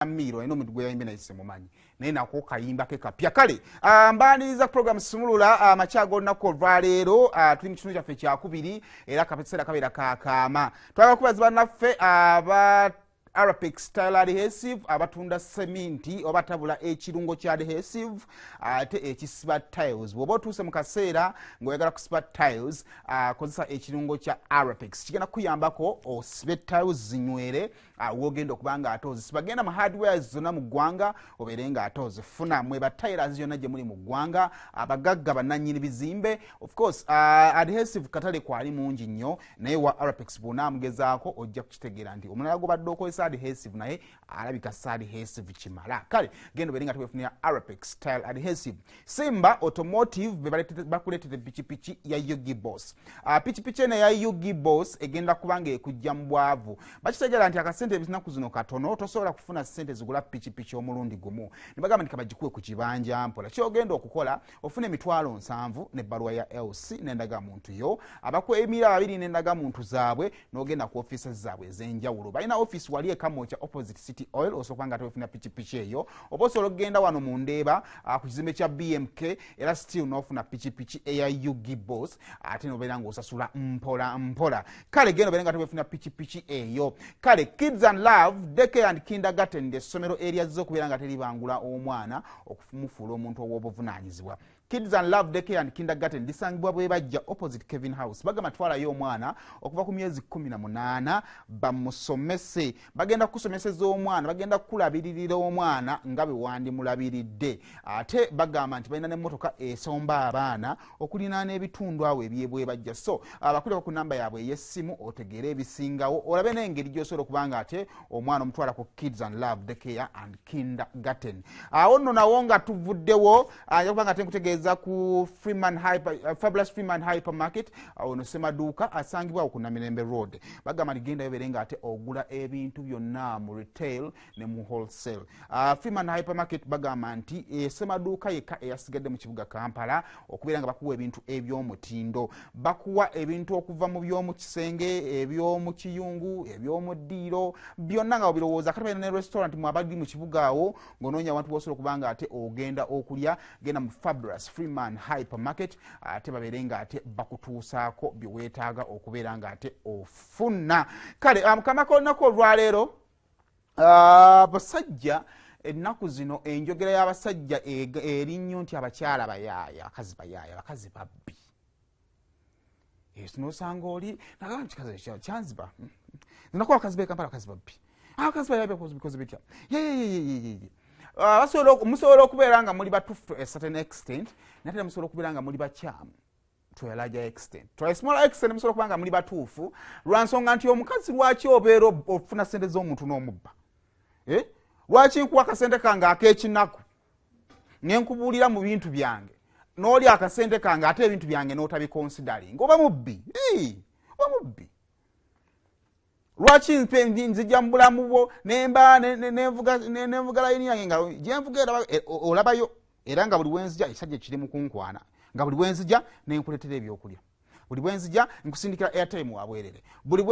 Miiro alina omuntu gwe yayimbye naye simumanyi, naye nako kayimba ke kapya. Kale mbaniriza program Sumulula amakya g'olunaku olwaleero. Tuli mu kitundu kyaffe kyakubiri era kaseera kabeera kakaama. Twagala kubaza bannaffe aba Arapex Tile Adhesive, abatunda seminti oba tabula ekirungo kya adhesive ate ekisiba tiles. Bw'oba otuuse mu kaseera ng'oyagala kusiba tiles, kozesa ekirungo kya Arapex, kigenda kukuyambako osibe tiles zinywere wogenda okuba nga ate ozisiba. Genda mu hardwares zonna mu ggwanga obeere nga ate ozifuna. Mwe ba tilers yonna gye muli mu ggwanga, abagagga, bannannyini bizimbe, of course adhesive katale kwali mungi nnyo, naye wa Arapex bw'onaamugezaako ojja kukitegeera nti omulala gobadde okozesa adhesive naye alabika si adhesive kimala. Kale genda obeere nga tewefunira Arapex Tile Adhesive. Simba Automotive be bakuleetera pikipiki ya Yugi Boss. Pikipiki eno eya Yugi Boss egenda kuba nga ekujja mu bwavu. Bakitegeera nti akasente ebinaku zino katono, tosobola kufuna sente zigula pikipiki omulundi gumu, ne bagamba nti kabagikuwe ku kibanja mpola. Kyogenda okukola, ofuna 700,000 nebbaluwa ya LC n'endagamuntu yo, abakwemira babiri n'endagamuntu zaabwe, n'ogenda ku ofiisi zaabwe ez'enjawulo. Balina ofiisi wali eKamwokya opposite City Oil, osobola okuba nga tewefuna pikipiki eyo, oba osobola okugenda wano mu Ndeeba ku kizimbe kya BMK, era still n'ofuna pikipiki eya Yugi Boss ate nobeera ng'osasula mpola mpola. Kale genda obeere nga tewefuna pikipiki eyo. Kale Kids and Love Daycare and Kindergarten, essomero eryazze okubeera nga teribangula omwana okumufuula omuntu ow'obuvunaanyizibwa. Kids and Love Daycare and Kindergarten lisangibwa bwe bajja opposite Kevin House. Bagamba twalayo omwana okuva ku myezi 18 bamusomese. Bagenda kukusomeseza omwana, bagenda kukulabiririra omwana nga bwe wandimulabiridde. Ate bagamba nti balina n'emmotoka esomba abaana okulinaana ebitundu awo ebyebwebajja. So abakuleko ku namba yaabwe ey'essimu otegeere ebisingawo, olabe n'engeri gy'osobola okuba nga ate omwana omutwala ku Kids and Love Daycare and Kindergarten. Awo nno nawo nga tuvuddewo, nja kuba nga ate nkutegeeza ku Freeman Hyper, Fabulous Freeman Hypermarket. Ono semaduuka asangibwawo ku Namirembe Road. Bagamba nti gendayo beere nga ate ogula ebintu byonna mu retail ne mu wholesale. Freeman Hypermarket bagamba nti semaduuka yekka eyasigadde mu kibuga Kampala okubeera nga bakuwa ebintu eby'omutindo. Bakuwa ebintu okuva mu by'omu kisenge, eby'omu kiyungu, eby'omu ddiiro, byonna nga obirowooza. Kati balina ne restaurant. Mu abali mu kibuga awo ng'onoonya abantu bosobola okuba nga ate ogenda okulya, genda mu Fabulous Freeman Hypermarket ate babeere nga ate bakutuusaako bye weetaaga okubeera nga ate ofuna. Kale mukama k'olunaku olwaleero, abasajja ennaku zino enjogera y'abasajja eri nnyo nti abakyala bayaaya, abakazi bayaaya, abakazi babbi. Nosanga oli nagamba kikazi kyanziba naku, abakazi bekampala, abakazi babbi, abakazi bayaaya, bikoze bitya? Yeyeyeyeye. Musobola okubeera nga muli batuufu to a certain extent, naye ate musobola okubeera nga muli bakyamu to a larger extent, to a smaller extent. Musobola okuba nga muli batuufu lwa nsonga nti omukazi lwaki obeera ofuna sente z'omuntu n'omubba? Eh? Lwaki nkuwa akasente kange ak'ekinaku nenkubuulira mu bintu byange, n'oli akasente kange ate ebintu byange n'otabiconsidering? Oba mubbi. Oba mubbi. Lwaki nzija mu bulamu bwo nemba nenvuga layini yange nga gyenvuga olabayo, era nga buli wenzija ekisajja kiri mu kunkwana, nga buli wenzija nenkuletera ebyokulya, buli bwenzija nkusindikira airtime wabwerere, buli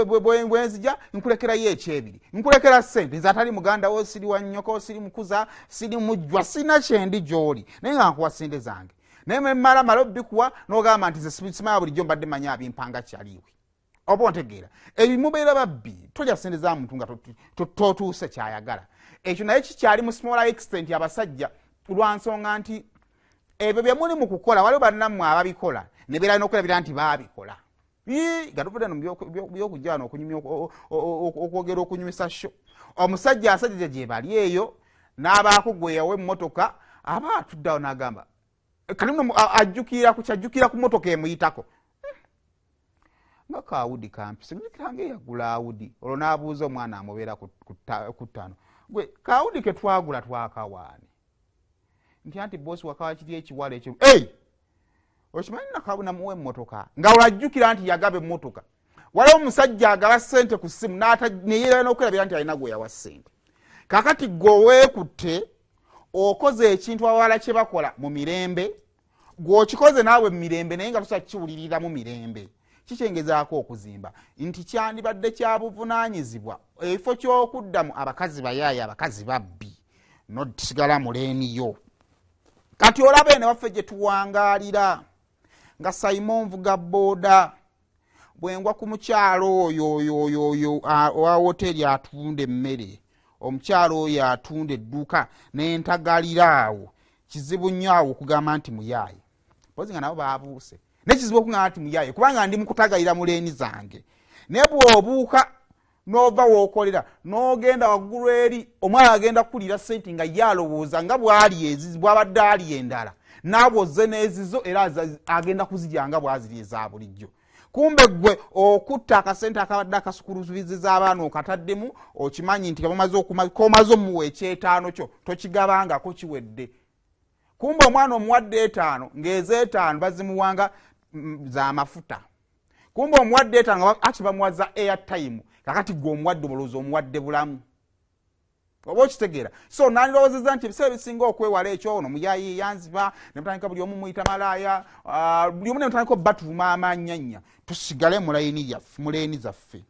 bwenzija nkulekerayo ekyebiri, nkulekera sente? Nze atali muganda wo, siri wa nnyoko, siri mukuza, siri mujjwa, sina kyendi gy'oli, naye nga nkuwa sente zange, naye mmala mala obikuwa n'ogamba nti nze simanya, bulijjo mbadde manyi abimpanga kyaliwe. Oba ontegeera? Ebimubeera babbi. Tolya sente za muntu nga totuuse kyayagala ekyo, naye kikyali mu smaller extent abasajja, lwa nsonga nti ebyo bye muli mu kukola waliwo bannammwe ababikola ne beera n'okulabira nti baabikola. Nga tuvudde no byokujja wano okunyumya, okwogera, okunyumisa show, omusajja asajja gye bali eyo n'abaako gwe yawa emmotoka, aba atuddeawo n'agamba kati nno ajjukira ku kyajjukira ku mmotoka emuyitako nga ka Audi kampise, jjukira nga eyagula Audi. Olwo n'abuuza omwana amubeera ku ttaano, gwe ka Audi ke twagula twakawaani? Nti anti boss wakawa kiri ekiwala ekyo. Ei, okimanyi namuwa emmotoka, nga olwajjukira nti yagaba emmotoka. Waliwo omusajja agaba ssente ku ssimu neyeraba n'okulabira nti alina gwe yawa ssente. Kakati gwe oweekutte okoze ekintu abawala kye bakola mu mirembe, gw'okikoze naawe mu mirembe, naye nga tosobola kiwulirira mu mirembe. Kikyengezaako okuzimba nti kyandibadde kya buvunaanyizibwa ekifo ky'okuddamu abakazi bayaaya, abakazi babbi, nosigala mu lane yo. Kati olaba eno waffe gye tuwangaalira nga Saimo nvuga booda, bwengwa ku mukyalo oyo oyo oyo oyo owa woteeri atunda emmere, omukyalo oyo atunda edduuka, nentagalira awo, kizibu nnyo awo okugamba nti muyaaye, pozi nga nabo babuuse. Naye kizibu okugamba nti muyaaye kubanga ndi mukutagalira mu lane zange. Naye bw'obuuka n'ova wookolera n'ogenda waggulu eri, omwana agenda kukulira sente nga ye alowooza nga bwali ezizi, bwabadde ali endala, naawe ozze n'ezizo, era agenda kuzirya nga bwaziri eza bulijjo. Kumbe gwe okutta akasente akabadde akasukulubiziza abaana okataddemu, okimanyi nti komaze omuwa ekyetaano kyo tokigabangako, kiwedde. Kumbe omwana omuwadde 5, ng'ezeetaano bazimuwanga zamafuta. Kumbe omuwadde 5 nga aki bamuwaza airtime. Kakati gwe omuwadde omulowooza omuwadde bulamu, oba okitegeera? So nandirowoozeza nti ebiseera ebisinga okwewala ekyo, ono muyayi yanziba, nemutandika buli omu muyita malaaya, buli omu nemutandika obatuuma amanyanya. Tusigale mu layini yaffe, mu lane zaffe,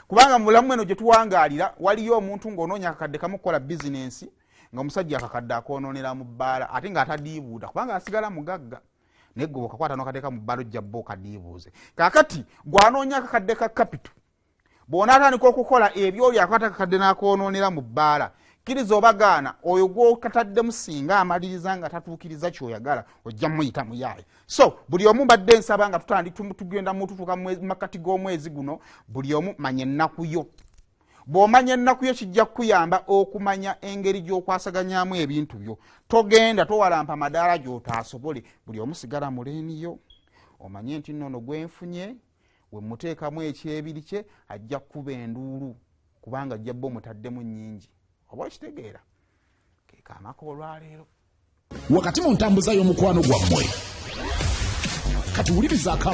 kubanga mu bulamu eno gye tuwangaalira waliyo omuntu ng'onoonya akakadde kamu kukola bizinensi, nga omusajja akakadde akonoonera mu bbaala, ate ng'atadiibuuda kubanga asigala mugagga. Naye gwe bwekakwata nokateeka mu bbaala, ojja bba okadiibuuze. Kaakati gwanoonya akakadde ka capital, bw'onaatandika okukola ebyoli akwata akakadde n'akonoonera mu bbaala, kkiriza obagaana, oyo gwokataddemu singa amaliriza nga tatuukiriza kyoyagala, ojja muyita muyaaye. So buli omu mbadde nsaba nga tugenda mututuuka mu makkati g'omwezi guno, buli omu manya ennaku yo. Bw'omanya ennaku yo, kijja kukuyamba okumanya engeri gy'okwasaganyamu ebintu byo. Togenda towalampa madaala gy'otaasobole. Buli omu sigala mu lane yo, omanye nti nnono gwenfunye we muteekamu ekyebiri kye ajja kukuba enduulu, kubanga ajja bba omutaddemu nnyingi. Oba okitegeera? Kekamaka olwaleero. Wakati mu ntambuza y'omukwano gwammwe, kati wuliriza akama.